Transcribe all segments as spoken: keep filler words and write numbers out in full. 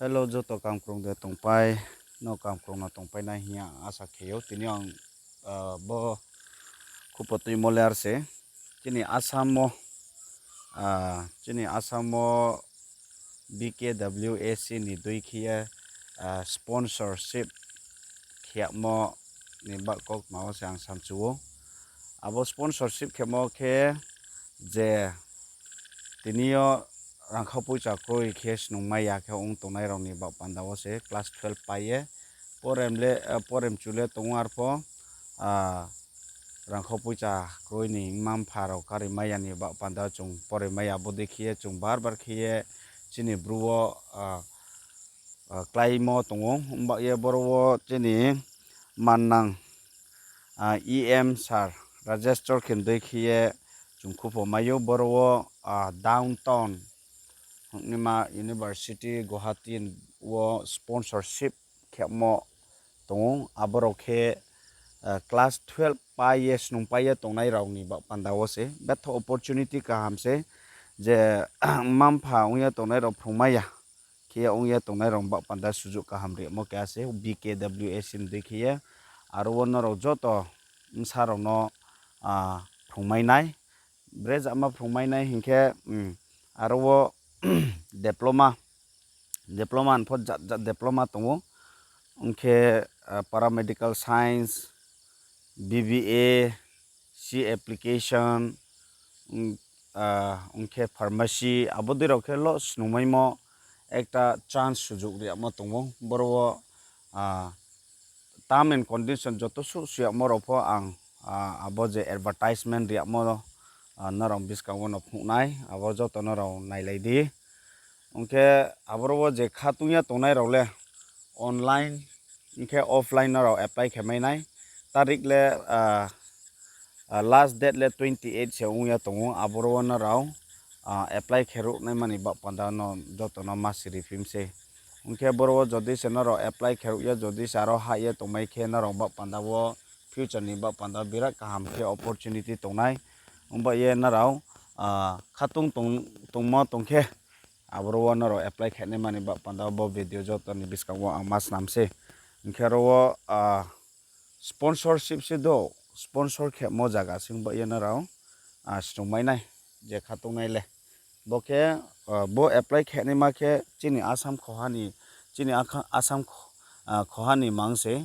Hello, joto kamkrung de tongpai, no kamkrung no tongpai nai hiya asa kheyo. Tini ang, ah, bo khupotwi moler se. Chini Assam o, ah, chini Assam o B K W A C ni dui khiye, ah, sponsorship khiyamo ni bak kok mao se ang samchuo. Abo sponsorship khemo khe je tini o rangkha puisa kroi khe snung maya khe wng tongnai rok ni bak panda o se class twelve pai ye porem le, ah, porem chule tongo arpho, ah, rangkha puisa kroi ni mma mpha rok karwi maya ni bak panda o chwng porwi maya abo dei khiye chwng bar bar khiye chini bru o, ah, ah, klaimo tongo. Wng bak ye boro o chini mannang, ah, E M sir register khe dei khiye chwng khupho maio boro o, ah, downtown Hwngnima University Guwahati o sponsorship khemo tongo. Aborok khe, ah, class twelve pai ye snung pai ye tongnai rok ni ba-, panda o se betha opportunity kaham se je mma mpha wngya tongnai rok phrwngmaya khe wngya tongnai rok ba panda sujuk kaham rimo khe ase B K W A C ni dui khe ye aro o norok joto bwsa rok no, ah, phrwngmai nai. Bre jama phrwngmai nai hinkhe, um, aro o diploma, diploma ni pho jat jat diploma tongo. Hinkhe, ah, paramedical science, B B A, C application, um, ah, hinkhe pharmacy, abo dui rok khe lo snungmai mo ekta chance sujuk riyamo tongo. Boro o, ah, term and condition joto su-, suyamo rok pho ang, ah, abo je advertisement riyamo, ah, norok bwskango no phunuknai, abo joto norok nailai di. Hinkhe aboro o je kha tungya tongnai rok le online hinkhe offline norok apply khe mai nai. Tarik le, ah, ah, last date le twenty eight se wngya tongo, aboro o norok, ah, apply khe rwk nai mani ba panda no joto no ma siri phim se. Hinkhe boro o jodi se norok apply khe rwk ya, jodi se aro ha ye tongmai khe norok ba panda o future ni ba panda o birat kaham khe opportunity tongnai. Wng ba ye norok, ah, khatung tong-, tongma tong khe aboro o norok apply khe nai mani ba panda o bo video joto ni bwskango ang ma swnam se. Hinkhe aro o, ah, sponsorship se do, sponsor khe mo jaga se wng ba ye norok, ah, swrwng mai nai je khatung nai le. Bo khe, ah, bo apply khe nai ma khe chini Assam khoha ni, chini akha-, Assam kho-, ah, khoha ni mang se,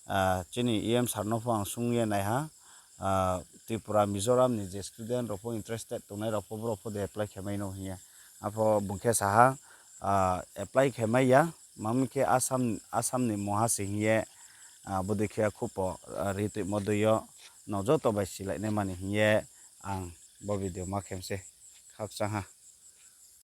ah, chini E M sir no pho ang sung ye nai ha, ah, Tripura, Mizoram ni je student rok pho interested tongnai rok pho borok pho de apply khe mai no hiya. Apho bung khe saha, ah, apply khe mai ya, mami khe Assam, Assam ni moha se hiye, ah, bwdwi khe khupo, ah, ri twi mo dwi o no joto bai silai nai mani hiye ang bo video ma khe se khakchang ha.